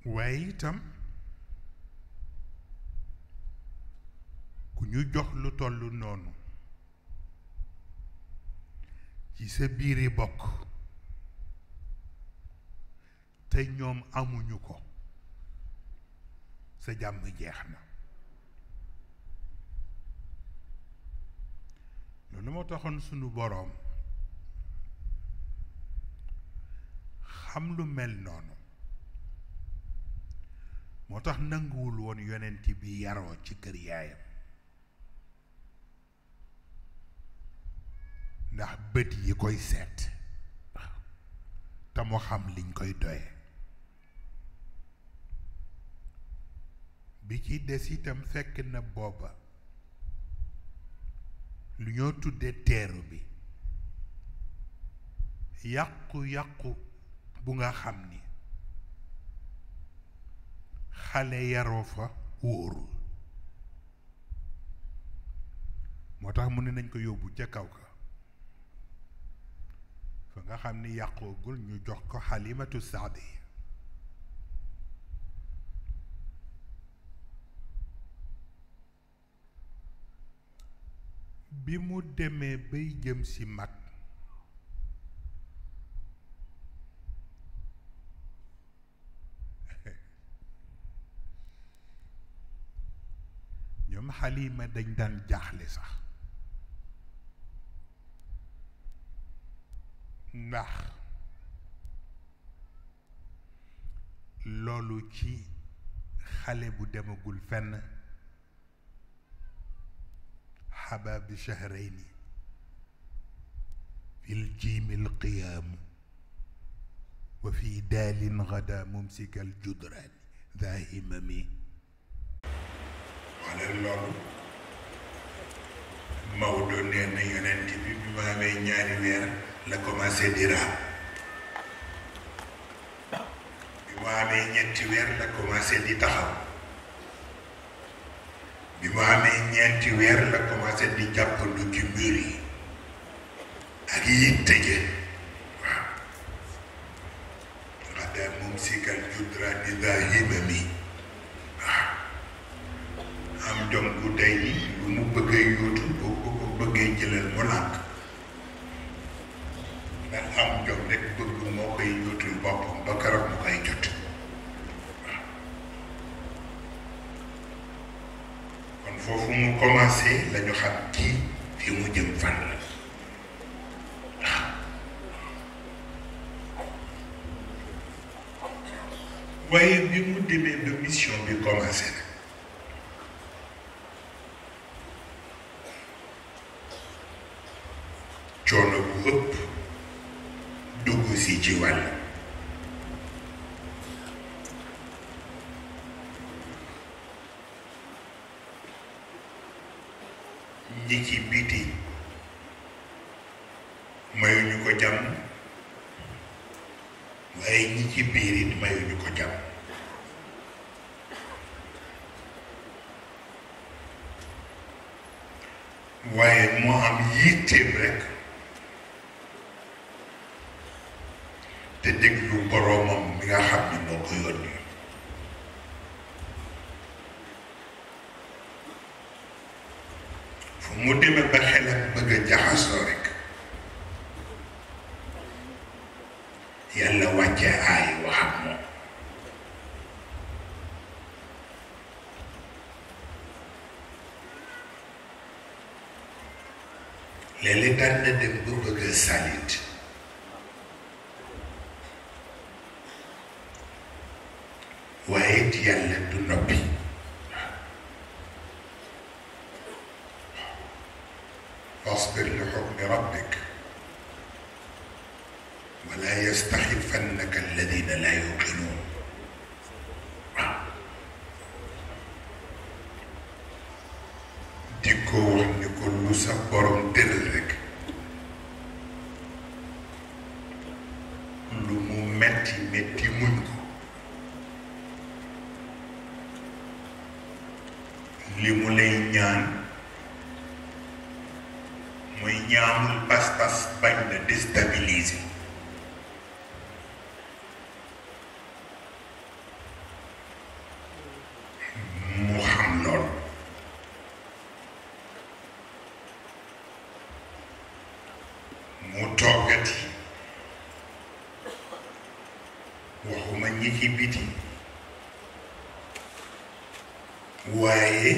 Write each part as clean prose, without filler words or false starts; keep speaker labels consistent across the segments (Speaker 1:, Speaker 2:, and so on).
Speaker 1: waaye itam ku ñu jox lu tollu noonu ci sa biiri bokk te ñoom amuñu ko sa jàmm jeex na. loolu moo taxoon sunu boroom xam lu mel noonu moo tax nanguwul woon yonent bi yaroo ci kër yaayam ndax bët yi koy seet te mu xam liñ koy doye. bi ci des itam fekk na booba lu ñoo tudde teeru bi yàqu-yàqu bu nga xam ni xale yaroo fa wóorul moo tax mu ne nañ ko yóbbu ca kaw ka fa nga xam ni yàqoogul ñu jox ko Xalimatu Saadiya bi mu demee bay jëm ci mag ñoom Xalima dañ daan jaaxle sax ndax loolu ci xale bu demagul fenn حباب شهرين في الجيم القيام وفي دال غدا ممسك الجدران ذا هممي على اللون Maodo nee na yonent bi bi ma amee ñaari weer la commencé di raam bi ma amee ñetti weer la commencé di taxaw bi ma amee ñeenti weer la commencé di jàppandu ci mur yi ak yi tëje waaw xadda moom sikal judrani daa himami waaw am jom gu day ni lu mu bëggee yóotu boo ko bëggee jëlal mu lànk ndax am jom rek bëgg moo koy yóotul boppam ba keroog mu koy jot foofu mu commencé lañu xam kii fi mu jëm fan la waaye bi mu demee ba mission bi commencé na coono bu ëpp dugg si ci wàll ñi ci biti mayuñu ko jàmm waaye ñi ci biir it mayuñu ko jàmm waaye moo am yitteem rekk te déglu boroomam mi nga xam ni moo ko yónni mu demee ba xelam bëgg a jaxasoo rek yàlla wàcce aay wax ak moom léeg-léeg daan na dem ba bëgg a salit waaye it yàlla du noppi فاصبر لحكم ربك ولا يستخفنك الذين لا يوقنون di ko wax ni ko lu sa borom tëral rek lu mu metti metti muñ ko li mu lay ñaan mooy ñaamul pas-pas bañ na déstabiliser waxuma ñi ci biti waaye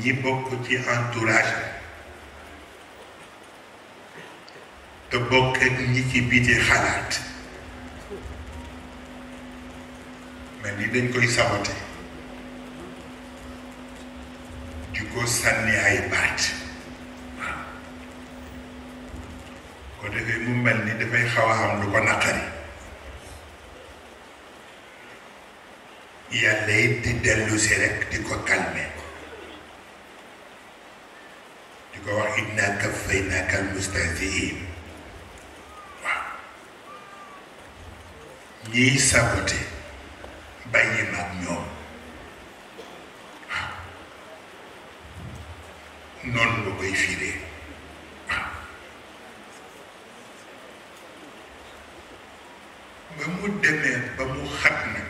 Speaker 1: ñi bokk ci entourage te bokk ak ñi ci biti xalaat mel ni dañ koy sabote di ko sànni ay baat waaw ko defee mu mel ni dafay xaw a am lu ko naqari yàlla it di dellu si rek di ko calmer di ko wax inna kaffaynaka al-mustahzi'in waaw ñiy sabote bàyyi mag ñoom waaw noonu nga koy firee waaw ba mu demee ba mu xat nag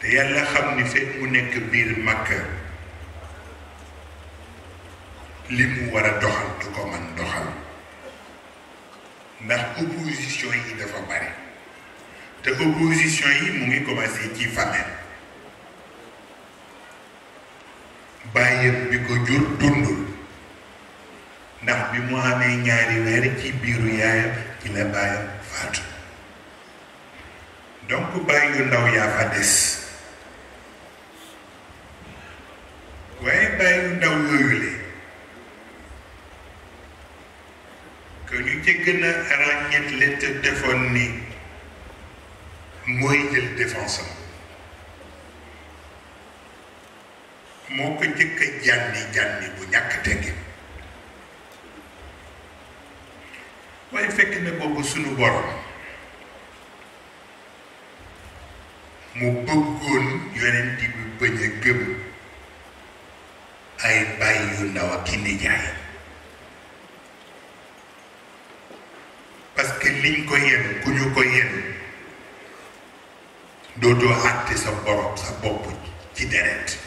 Speaker 1: te yàlla xam ni fekk mu nekk biir Makka li mu war a doxal du ko man doxal ndax opposition yi dafa bari te opposition yi mu ngi commencé ci famille bàyyam bi ko jur dundul ndax bi mu amee ñaari weer ci biiru yaayam ci la bàyyam faatu donc bàyyi yu ndaw yaa fa des waaye bàyyi yu ndaw yooyu le que ñu ci gën a ràññet le te defoon ni mooy jël défense am moo ko jëkk a jànni bu ñàkk teggi waaye fekk na boobu sunu borom mu bëggoon yonent bi bañ a gëm ay bàyyi yu ndaw ak ki nijaay parce que liñ ko yenn ku ñu ko yenn dootoo àtte sa borom sa bopp ci deret